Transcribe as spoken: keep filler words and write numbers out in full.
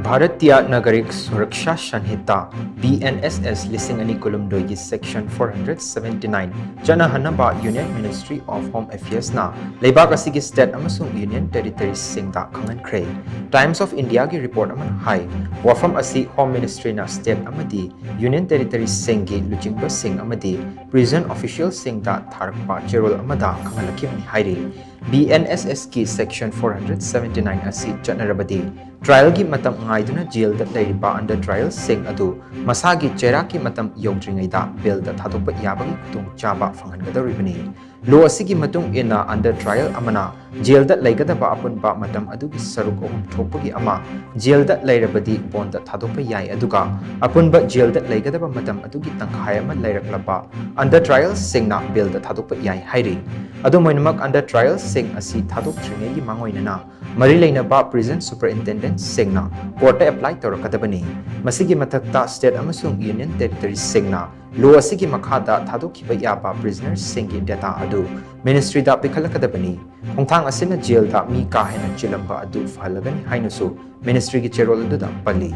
Bharatiya ꯅꯥꯒꯔꯤꯛ Suraksha ꯁꯟꯍꯤꯇꯥ, B N S S, ꯂꯤꯁꯤꯡ ꯑꯅꯤ ꯀꯨꯟꯍꯨꯝꯗꯣꯏꯒꯤ Section four hundred seventy nine ꯆꯠꯅꯍꯟꯅꯕ Union Ministry of Home Affairs ꯅ ꯂꯩꯕꯥꯛ ꯑꯁꯤꯒꯤ state ꯑꯃꯁꯨꯡ union territory ꯁꯤꯡꯗ ꯈꯪꯍꯟꯈ꯭ꯔꯦ꯫ Times of India ꯒꯤ report ꯑꯃꯅ ꯍꯥꯏ, ꯋꯥꯐꯝ ꯑꯁꯤ Home Ministry ꯅ state ꯑꯃꯗꯤ union territory ꯁꯤꯡꯒꯤ ꯂꯨꯆꯤꯡꯕꯁꯤꯡ ꯑꯃꯗꯤ prison official ꯁꯤꯡꯗ ꯊꯥꯔꯛꯄ ꯆꯦꯔꯣꯜ ꯑꯃꯗ ꯈꯪꯍꯜꯂꯛꯈꯤꯕꯅꯤ ꯍꯥꯏꯔꯤ꯫ B N S S ꯀꯤ Section four hundred seventy nine ꯑꯁꯤ ꯆꯠꯅꯔꯕꯗꯤ trial ꯒꯤ ꯃꯇꯝ ꯉꯥꯏꯗꯨꯅ jail ꯗ ꯂꯩꯔꯤꯕ under trial ꯁꯤꯡ ꯑꯗꯨ ꯃꯁꯥꯒꯤ ꯆꯩꯔꯥꯛꯀꯤ ꯃꯇꯝ ꯌꯧꯗ꯭ꯔꯤꯉꯩꯗ bail ꯗ ꯊꯥꯗꯣꯛꯄ ꯌꯥꯕꯒꯤ ꯈꯨꯗꯣꯡꯆꯥꯕ ꯐꯪꯍꯟꯒꯗꯧꯔꯤꯕꯅꯤ꯫ Law ꯑꯁꯤꯒꯤ ꯃꯇꯨꯡ ꯏꯟꯅ under trial ꯑꯃꯅ jail ꯗ ꯂꯩꯒꯗꯕ ꯑꯄꯨꯟꯕ ꯃꯇꯝ ꯑꯗꯨꯒꯤ ꯁꯔꯨꯛ ꯑꯍꯨꯝ ꯊꯣꯛꯄꯒꯤ ꯑꯃ jail ꯗ ꯂꯩꯔꯕꯗꯤ bond ꯗ ꯊꯥꯗꯣꯛꯄ ꯌꯥꯏ, ꯑꯗꯨꯒ ꯑꯄꯨꯟꯕ jail ꯗ ꯂꯩꯒꯗꯕ ꯃꯇꯝ ꯑꯗꯨꯒꯤ ꯇꯪꯈꯥꯏ ꯑꯃ ꯂꯩꯔꯛꯂꯕ under trial ꯁꯤꯡꯅ bail ꯗ ꯊꯥꯗꯣꯛꯄ ꯌꯥꯏ ꯍꯥꯏꯔꯤ꯫ ꯑꯗꯨꯝ ꯑꯣꯏꯅꯃꯛ, under trial ꯁꯤꯡ ꯑꯁꯤ ꯊꯥꯗꯣꯛꯇ꯭ꯔꯤꯉꯩꯒꯤ ꯃꯥꯡꯑꯣꯏꯅꯅ ꯃꯔꯤ ꯂꯩꯅꯕ prison superintendent ꯁꯤꯡꯅ court ꯇ apply ꯇꯧꯔꯛꯀꯗꯕꯅꯤ꯫ ꯃꯁꯤꯒꯤ ꯃꯊꯛꯇ, state ꯑꯃꯁꯨꯡ union territory ꯁꯤꯡꯅ law ꯑꯁꯤꯒꯤ ꯃꯈꯥꯗ ꯊꯥꯗꯣꯛꯈꯤꯕ ꯌꯥꯕ prisoner ꯁꯤꯡꯒꯤ data ꯑꯗꯨ ministry ꯗ ꯄꯤꯈꯠꯂꯛꯀꯗꯕꯅꯤ꯫ ꯈꯣꯡꯊꯥꯡ ꯑꯁꯤꯅ jail ꯗ ꯃꯤ ꯀꯥ ꯍꯦꯟꯅ ꯆꯤꯜꯂꯝꯕ ꯑꯗꯨ ꯐꯍꯜꯂꯒꯅꯤ ꯍꯥꯏꯅꯁꯨ ministry ꯒꯤ ꯆꯦꯔꯣꯜ ꯑꯗꯨꯗ ꯄꯜꯂꯤ꯫